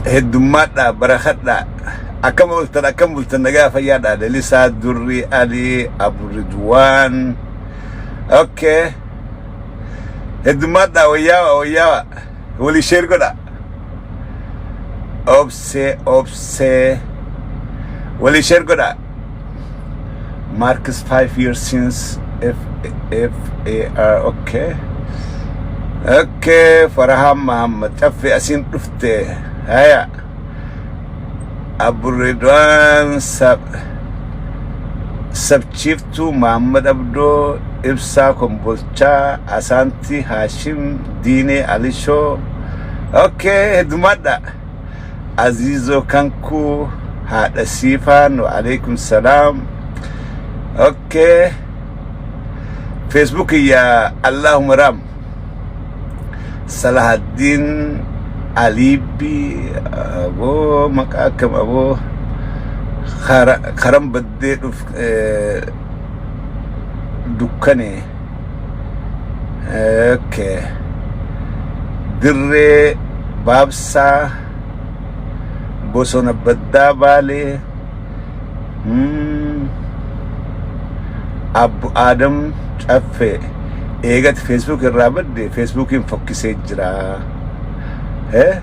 Heddummaadhaa barakadhaa akkam ooltan, akkam bultan, nagaa fayyaadhaa? Lalisaa Durri Alii Abu Ridwaan. Okay, heddummaadhaa, wayyaawa wayyaawa, walii share godha. Obsee obsee, walii share godha. Marcus 5 years since F F A R. Okay, Farhan Muhammad Caffee asiin dhufte. Haya, Abu Ridwaan sab sabchiiftuu Muhammad Abdoo Ibsaa Kombolchaa Asaantii Haashim Diinee Alishoo. Okay, heddumaadha. Aziizoo Kankuu haadha Siifaan, wa alaikum salaam. Okay, Facebook ya Allahumma ram Salahaddiin Aliibbi aboo maqaa akkam aboo karan baddee dhuf dukkane. Okay, Dirree Baabsaa Bosona Baddaa Baalee. Abbu Adam Caffee eegati Facebook irraa badde, Facebookiin fokkisee jira. Eh?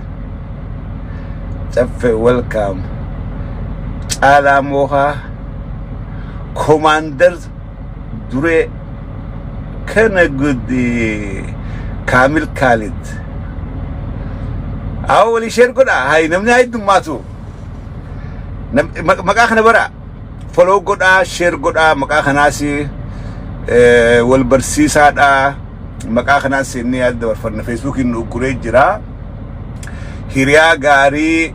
Caffee, welcome. Caalaa Moohaa, Commander Duree kana guddi Kaamil Kaalid. Haa, walii share godha. Hayi, namni haa heddummaatu. Maqaa kana bara follow godhaa, share godhaa, maqaa kanaas wal barsiisaadha. Maqaa kanaas inni yaada dabarfanna. Facebookiin nu ugguree jira. Hiriyaa gaarii,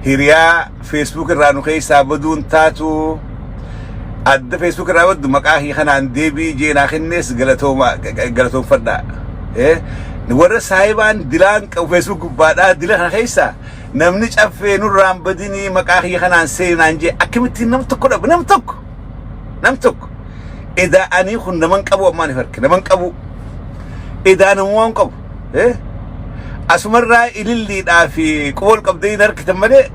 hiriyaa Facebook irraa nu keessaa baduun taatu adda Facebook irraa baddu maqaa kii kanaan deebii jeenaa kennees galatooma galatoomfadha. Warra saayibaan dilaan qabu Facebook gubbaadhaa dila kana keessaa namni Caffee nurraan badinii maqaa kiyya kanaan seenaan jee akkamittiin nam tokko dhabu, nam tokko, nam tokko. Edaa anii kun naman qabu, ammaan if arke naman qabu, edaa namumaan qabu. Asumarraa ililliidhaa fi quba ol qabdee hin harkitan malee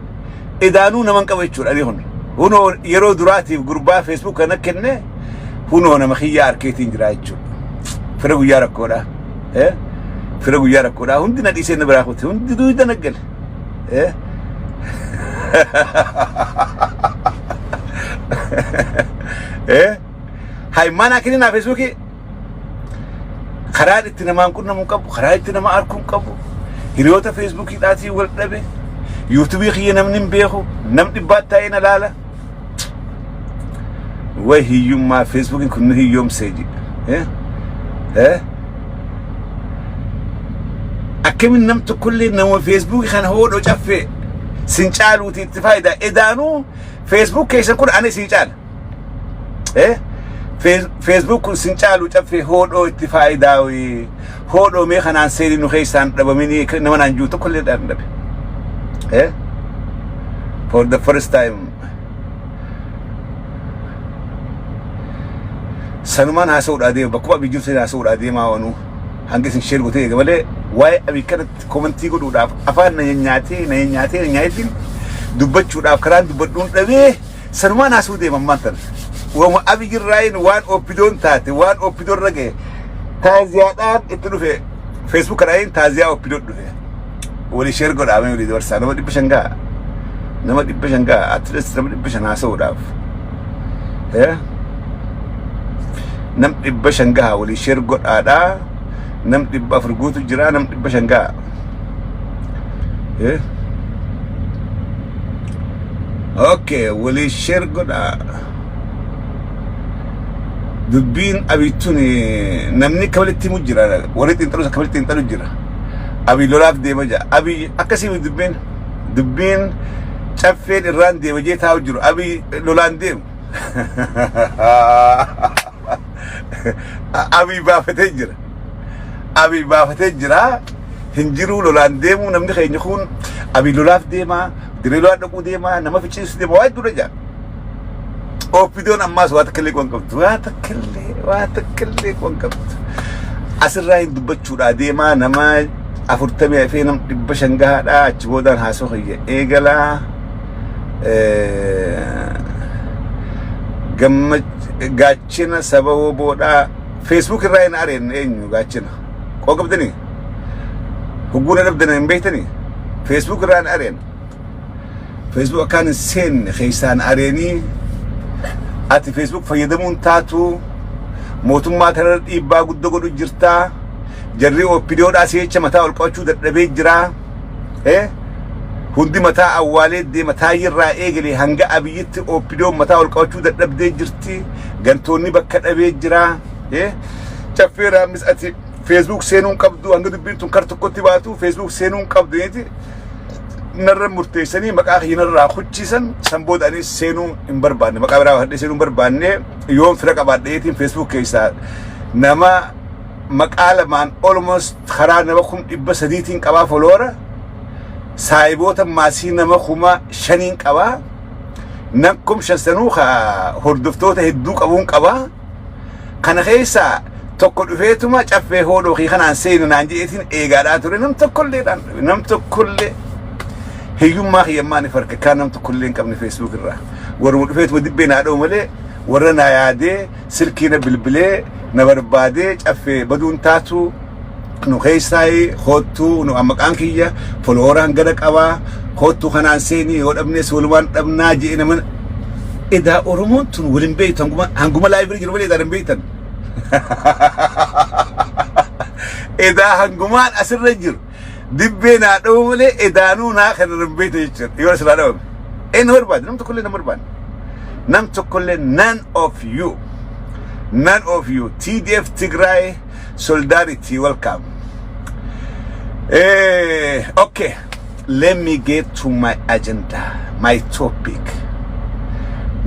edaanuu naman qabu jechuudha. Ani kun hunoo yeroo duraatiif gurbaa Facebook kana kenne, hunoo nama kiyyaa harkeetiin jira jechuudha. Fira guyyaa rakkoodha. Fira guyyaa rakkoodha. Hundi na dhiisee na biraa kute, hundi duuda na gale. Hay, mana kenninaa Facebookii karaa itti namaan qunnamuu qabu, karaa itti nama arguu qabu, hiriyoota Facebookiidhaatiin wal dhabe, YouTubeii kiyya namni hin beeku, nam dhibbaat taa'ee na laala. Way hiyyummaa, Facebookiin kun nu hiyyoomsee jedha. Akkamiin nam tokkollee nama Facebookii kana hodhoo Caffee sin caaluuti itti faayidaa edaanuu Facebook keessan kun ani sin caala. Facebook kun sin caalu, Caffee hodhoo itti faayidaa hodhoo mee kanaan seeni nu keessaan dhabaminii nama naan jiru tokkollee dhaan dhabe. For the first time sanumaan haasa'uudhaa deema, bakkuma Abii jirtu haasa'uudhaa deemaa oonuu hanga isin share gootee eega malee waa'ee Abii kanatti commentii godhuudhaaf afaan na nyaatee na nyaatee na nyaatiin dubbachuudhaaf karaan dubbadhuun dhabee sanumaan haasa'uu deema ammaan tana. Wama Abii irraayin waan OPDOn taate, waan OPDOn irra ga'e taaziyaadhaan itti dhufe. Facebook kanaayin taaziyaa OPDOn dhufe. Walii share godhaamee walii dabarsaa, nama 500 ga'a. Nama 500 ga'a, at least nama 500 haasa'uudhaaf. Nam 500 gaha, walii share godhaadhaa. Nam 400 guutu jira, nam 500 gaha. Okay, walii share godhaa. Dubbiin Abiituun namni akka walitti himu jira. Warri xiinxalus akka walitti xiinxalu jira. Abii lolaaf deema jira. Abii akkasii dubbiin dubbiin Caffeen irraan deema jee taa'u jiru. Abii lolaan deemu. Abii baafatee jira. Abii baafatee jira. Hin jiruu lolaan deemuu namni keenya kun Abii lolaaf deemaa, dirree lolaa dhaquu deemaa, nama ficciisu deema, waa hedduudha jira. OPDOn ammaas waa takka illee quban qabdu. Waa takka illee, waa takka illee quban qabdu. Asirraa hin dubbachuudhaa deemaa nama 40 hafee nam 500 gahaadha. Achi boodaan haasoo kiyya eegalaa. Gamma gaachina saba woboodhaa Facebook irraa hin areen. Eenyu gaachina qoo qabdanii hugguuna dhabdanii hin beektanii? Facebook irraa hin areen. Facebook akkaan hin seenne keessaan areenii. Ati Facebook fayyadamuun taatu mootummaa kanarra dhiibbaa guddaa godhu jirtaa. Jarri OPDOdhaa si'echa mataa ol qabachuu dadhabee jiraa. Hundi mataa awwaalee deema. Taayyirraa eegalee hanga Abiyyitti OPDOn mataa ol qabachuu dadhabdee jirti. Gantoonni bakka dhabee jira. Caffee Raammis, ati Facebook seenuu hin qabdu hanga dubbiin tun kar tokkotti baatu. Facebook seenuu hin qabdu jeeti narra murteessanii maqaa kiyya narraa kuchiisan. San booda anis seenuu hin barbaanne, maqaa biraa hadhee seenuu hin barbaanne. Yoon fira qabaadheetiin Facebook keessaa nama maqaa lamaan almost karaa nama 300,000n qabaa. Follower saayiboota maasii nama 5,000n qabaa. Nam 5,000 sanuu hordoftoota hedduu qabuun qabaa. Kana keessaa tokko dhufeetuma "Caffee hoodhoo kii kanaan seenu" naan jedheetiin eegaadhaa ture. Nam tokkolleedhaan nam tokkollee hiyyummaa kiyyammaan if harka kaan nam tokkollee hin qabne. Facebook irraa warruma dhufeetuma dibbee naa dha'u malee, warra naa yaadee silkii na bilbilee na barbaadee "Caffee, baduun taatu, nu keessaa koottuu, nu maqaan kiyya followeraan gada qabaa, koottuu kanaan seenii, yoo dhabnes walumaan dhabnaa" jedhe nama. Edaa Oromoon tun waliin beektu hanguma live jiru malee edaa hin beektan. Edaa hangumaan asirra jiru dibbee naa dha'u malee edaanuu naa kana hin beektu jechuudha. Yoo asirraa dhawame. Eenyu barbaade? Nam tokkollee nama barbaade. Nam tokkollee, none of you. None of you. TDF Tigray Solidarity, welcome. Okay, let me get to my agenda, my topic.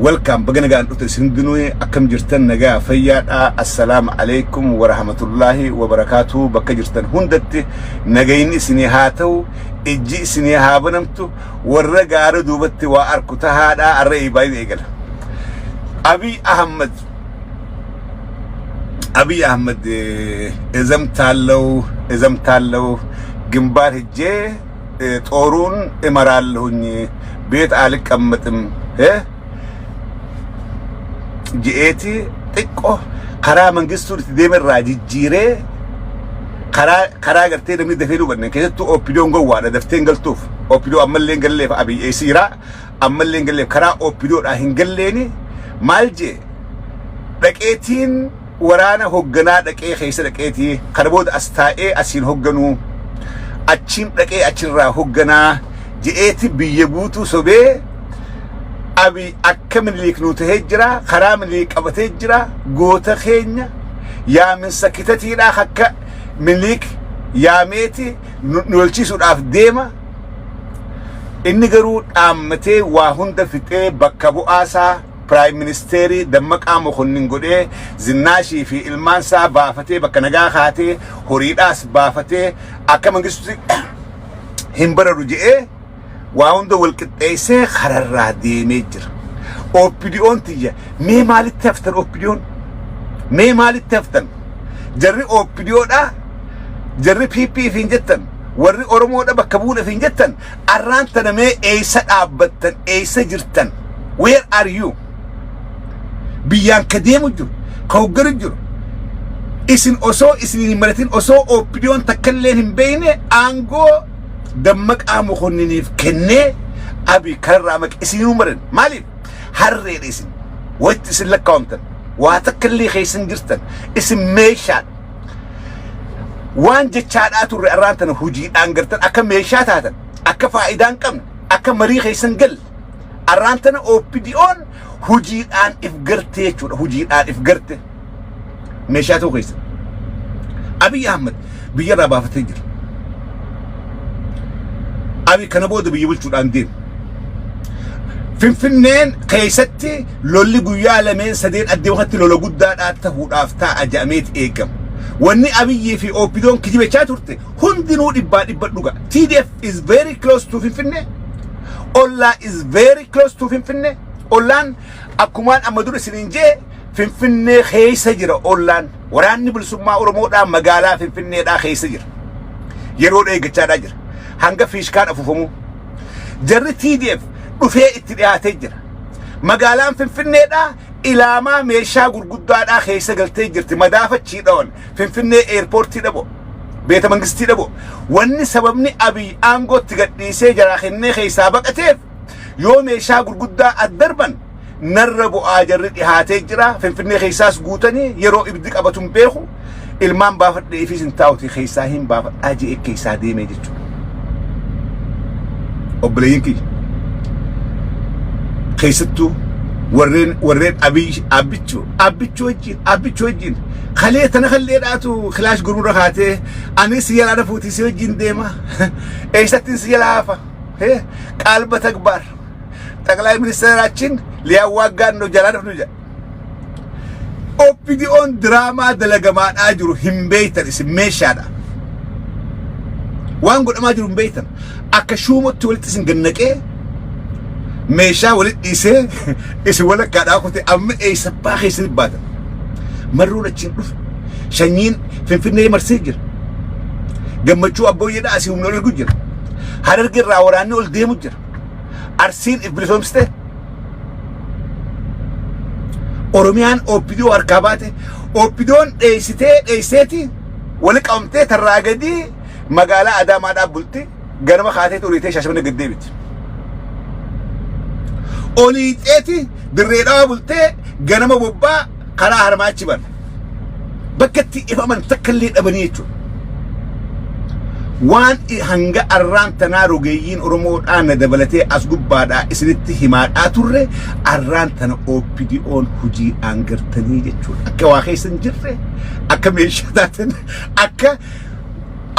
Welcome, baga nagaan dhufte isin hundinuu. Akkam jirtan? Nagaa fayyaadha? Assalaamu alaikum warahmatullaahi wabarakaatuh. Bakka jirtan hundatti nagayni isinii haa ta'u, ijji isinii haa banamtu, warra gaara duubatti waa arku tahaadha. Arra eebbaa eegala. Abiy Ahmad, Abiy Ahmad እዘምታለው እዘምታለው፣ ግንባር ሄጄ ጦሩን እመራለሁኝ፣ ቤት አልቀመጥም je'eeti xiqqoo karaa Mangistuu itti deemerraa jijjiiree karaa gartee namni dafee hubanne. Keessattuu OPDOn gowwaadha, daftee hin galtuuf. OPDO ammallee hin galleef. Abiy eesiiraa ammallee hin galleef. Karaa OPDOdhaa hin galleeni. Maal jee? Dhaqeetiin waraana hogganaa dhaqee keessa dhaqeetii kana booda as taa'ee asiin hogganuu, achiin dhaqee achirraa hogganaa je'eeti biyya guutuu sobee. Abi akka Miniliik nu tahee jira, karaa Miniliik qabatee jira. Goota keenya yaaminsa kitatiidhaa akka Miniliik yaameeti nu lolchiisuudhaaf deema. Inni garuu dhaammatee waa hunda fixee bakka bu'aasaa prime ministerii Dammaqaa Mokonnin godhee, Zinnaashii fi ilmaansaa baafatee, bakka nagaa kaatee horiidhaas baafatee, akka Mangistuutti hin bararu je'ee waa hunda wal qixxeessee kararraa deemee jira. OPDOn tiyya, mee maalitti haftan? OPDOn mee maalitti haftan? Jarri OPDOdha, jarri PP fi hin jettan, warri Oromoodha bakka bu'uudhaaf hin jettan, arraan tana mee eessa dhaabbattan? Eessa jirtan? Where are you? Biyyaan ka deemu jiru, ka hogganu jiru isin. Osoo isin hin maratin, osoo OPDOn takkallee hin beekne, aangoo Dammaqaa Mokonniniif kennee Abi kararraa maqe. Isinuu maran. Maaliif? Harreedha isin. Walitti isin lakkaawamtan waa takkallee keessan jirtan. Isin meeshaadha. Waan jechaadhaa turre arraan tana hojiidhaan gartan, akka meeshaa taatan, akka faayidaa hin qabne, akka marii keessan galle. Arraan tana OPDOn hojiidhaan if garte jechuudha. Hojiidhaan if garte meeshaa ta'uu keessa. Abiy Ahmad biyyarraa baafatee jira. Abiy kana booda biyya bulchuudhaan deema. Finfinneen keessatti lolli guyyaa lameen sadeen addee wakatti lola guddaadhaa ta'uudhaaf taa'a jedhameeti eegama. Wanni Abiyyii fi OPDOn kijibachaa turte hundinuu dhibbaa dhibba dhuga. TDF is very close to Finfinnee. Ollaa is very close to Finfinnee. Ollaan akkumaan amma dura isiniin jee Finfinnee keessa jira ollaan. Waraanni bilisummaa Oromoodhaa magaalaa Finfinneedhaa keessa jira. Yeroo eeggachaadhaa jira. Hanga fiishkaan afuufamuu. Jarri TDF dhufee itti dhiyaatee jira. Magaalaan Finfinneedhaa ilaamaa meeshaa gurguddaadhaa keessa galtee jirti. Madaafachii dhawan. Finfinnee eerpoortii dhabo. Beeta mangistii dhabo. Wanni sababni Abiy aangootti gadhiisee jaraa kennee keessaa baqateef yoo meeshaa gurguddaa addarban narra bu'aa jarri dhihaatee jira. Finfinnee keessaas guutanii yeroo ibiddi qabatu hin beeku. Ilmaan baafadhee ifis hin taa'uti keessaa hin baafadhaa je'ee keessaa deemee jechuudha. Obboleeyyiin kiyya. Keessattuu warreen Abiy Abbichuu Abbichuu wajjin Abbichuu wajjin kalee tana kalleedhaatu kilaash gurgurra kaatee ani si jalaa dhafuutii si wajjin deema eessattiin si jalaa hafa ቃል በተግባር ጠቅላይ ሚኒስትራችን ሊያዋጋን ነው jalaa dhufnu jedha. OPDOn diraamaa dalagamaadhaa jiru hin beeytan isin meeshaadha. Waan godhamaa jiru hin beeytan. Akka shuumotti walitti isin gannaqee meeshaa walitti dhiisee isin walakkaadhaa kute amma eessabbaa keessatti baatan. Marruun achiin dhufe. Shanyiin Finfinnee marsee jira. Gammachuu abbooyyeedhaa asii humna ol ergu jira. Hararge irraa waraanni ol deemu jira. Arsiin if bilisoomsite. Oromiyaan OPDO harkaa baate. OPDOn dheessitee dheesseeti wali qabamtee tarraa gadii magaalaa Adaamaadhaa bulti ganama kaatee xuriitee Shaashamannee gad deebiti. Oliixeeti dirree dhawaa bultee ganama bobbaa karaa harmaachi bana. Bakka itti ifaman takka illee dhabanii jechuudha. Waan hanga arraan tanaa rogeeyyiin Oromoodhaa na dabalatee as gubbaadhaa isinitti himaadhaa turre arraan tana OPDOn hojiidhaan gartanii jechuudha. Akka waa keessa hin jirre, akka meeshaa taatan, akka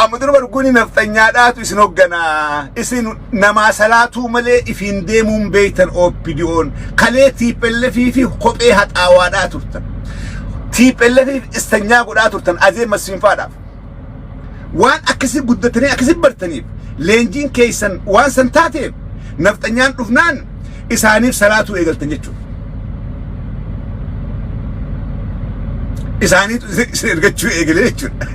amma dura barguuni nafxanyaadhaatu isin hoogganaa. Isin namaa salaatuu malee ifiin deemuun beektan OPDOn. Kalee TPLF fi kophee haxaawaadhaa turtan. TPLF fi istanyaa godhaa turtan azee masiinfaadhaaf. Waan akkasii guddatanii akkasii bartaniif leenjiin keessan waan san taateef nafxanyaan dhufnaan isaaniif salaatuu eegaltan jechuudha. Isaaniitu isin ergachuu eegalee jechuudha.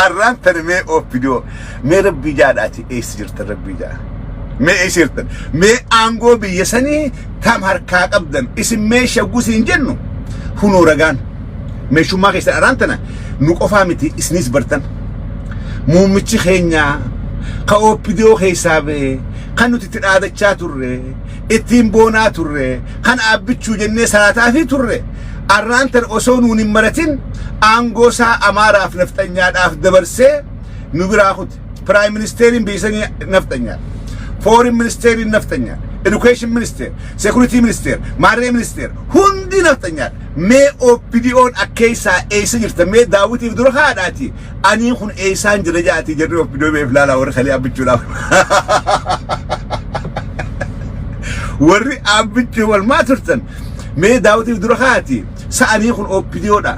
Arraan tana mee OPDO mee rabbii jaadhaati eessa jirtan rabbii jaa. Mee eessa jirtan mee aangoo biyya sanii tam harkaa qabdan isin mee shagguu isin jennu hunoo ragaan. Meeshummaa keessan arraan tana nu qofaa miti isinis bartan. Muummichi keenya ka OPDO keessaa ba'e kan nuti itti dhaadachaa turre ittiin boonaa turre kan Abbichuu jennee salaataafii turre arraan tana osoo nuun hin maratin aangoo isaa Amaaraaf nafxanyaadhaaf dabarsee nu biraa kute. Prime Ministeriin biyya sanii nafxanyaadha. Foreign Ministeriin nafxanyaadha. Education Minister, Security Minister, Maarree Minister hundi nafxanyaadha. Mee OPDOn akkeessaa eessa jirta? Mee daawwitiif dura haadhaati. Anii kun eessaan jira jaati jarri OPDO beef laalaa warri kalee Abbichuudhaaf. Warri Abbichuu walmaa turtan mee daawwitiif dura haati. Sa'anii kun OPDOdha.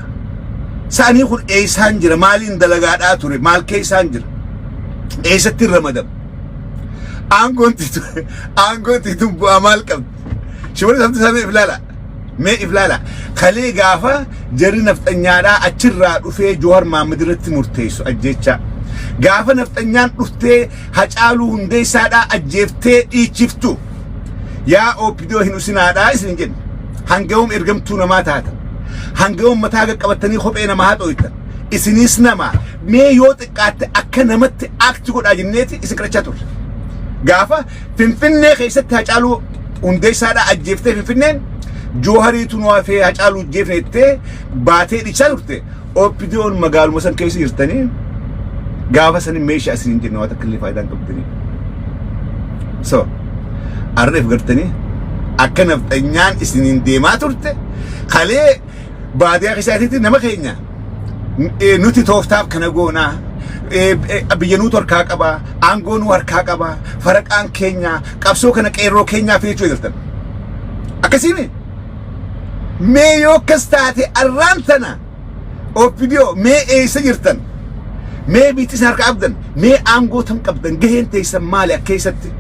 Sa'anii kun eessaan jira? Maaliin dalagaadhaa ture? Maal keessaan jira? Eessatti ramadama? Aangoon titu aangoon tituun bu'aa maal qabdi? Shimallis Abdiisaa mee if laala. Mee if laala. Kalee gaafa jarri nafxanyaadhaa achirraa dhufee Jowaar Mahammad irratti murteessu ajjeechaa. Gaafa nafxanyaan dhuftee Hacaaluu Hundeessaadhaa ajjeeftee dhiichiftu. Yaa OPDO hin usinaadhaa isin jenne. Hanga'uum ergamtuu namaa taatan. Hanga'uum mataa qaqqabattanii kophee namaa haxooytan. Isinis nama mee yoo xiqqaatte akka namatti act godhaa jenneeti isin kadhachaa turre. Gaafa Finfinnee keessatti Hacaaluu Hundeessaadhaa ajjeeftee Finfinneen Joohariitu nu hafee Hacaaluu ajjeefne jettee baatee dhichaa turte. OPDOn magaaluma san keessa jirtanii gaafa sanin meeshaa isin hin jenne waan takka illee faayidaa hin qabdanii. So arreef gartanii akka nafxanyaan isiniin deemaa turte kalee baadiyaa keessaatitti nama keenya nuti tooftaaf kana goonaa biyya nuutu harkaa qabaa aangoo nu harkaa qabaa faraqaan keenya qabsoo kana qeerroo keenyaa fi jechuu eegaltan. Akkasiimi mee yoo akkas taate arraan tana OPDO mee eessa jirtan? Mee biitti isin harkaa qabdan? Mee aangoo tam qabdan? Gaheen teessan maali akka keessatti?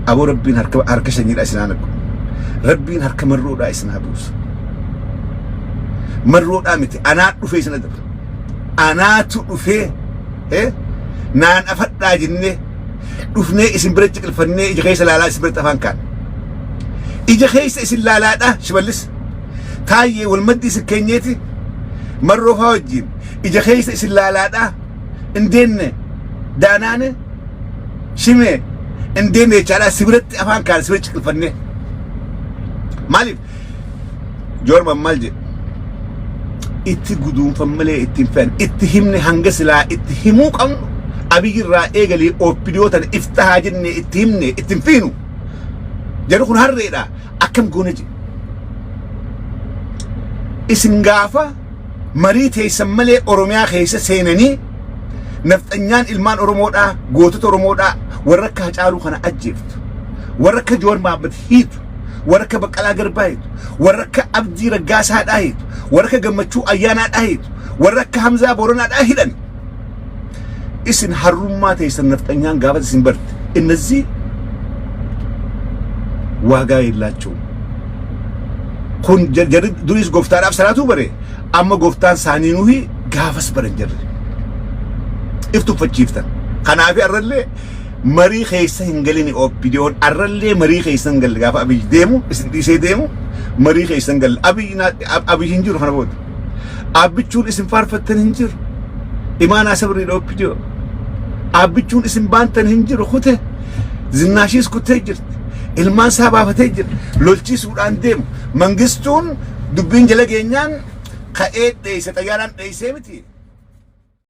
Aboo rabbiin harka harka shanyiidhaa isin haa naqu. Rabbiin harka marroodhaa isin haa buusu. Marroodhaa miti anaa dhufee isin adaba. Anaatu dhufee Naan afadhaa jennee dhufnee isin bira ciqilfannee ija keessa laalaa isin biratti afaan kaan. Ija keessa isin laalaadha Shimallis. Taayyee wal maddii isin keenyeeti marroo faa wajjin ija keessa isin laalaadha hin deenne daanaane shimee hin deenne jechaadha si biratti afaan kaan si bira ciqilfannee. Maaliif? Joorman maal jedhe? Itti guduunfan malee itti hin fe'an. Itti himne hanga silaa itti himuu qabnu Abiyyi irraa eegalee OPDO tana iftahaa jenne itti himne itti hin fiinu. Jarri kun harreedha. Akkam goone jedhe. Isin gaafa marii teessan malee Oromiyaa keessa seenanii nafxanyaan ilmaan Oromoodhaa gootota Oromoodhaa warra akka Hacaaluu kana ajjeeftu. Warra akka Joon Mahaammad hiitu. Warra akka Baqqalaa Garbaa hiitu. Warra akka Abdii Raggaasaadhaa hiitu. Warra akka Gammachuu Ayyaanaadhaa hiitu. Warra akka Hamzaa Booranaadhaa hidhan. Isin harrummaa teessan nafxanyaan gaafa isin barte. እነዚህ ዋጋ የላቸውም። Kun jarri duriis gooftaadhaaf salaatuu bare amma gooftaan isaanii nuhi gaafas baran jarri. If tuffachiiftan. Kanaaf arrallee marii keessa hin galini OPDOn arrallee marii keessa hin galle gaafa Abiyyi deemu isin dhiisee deemu marii keessa hin galle Abiyyi Abiyyi hin jiru kana booda. Abbichuun isin faarfattan hin jiru. Imaanaa sabriidha OPDO. Abbichuun isin baantan hin jiru kute. Zinnaashiis kutee jirti. Ilmaan isaa baafatee jira. Lolchiisuudhaan deemu. Mangistuun dubbiin jala geenyaan ka'ee dheeyse xayyaaraan dheeysee miti.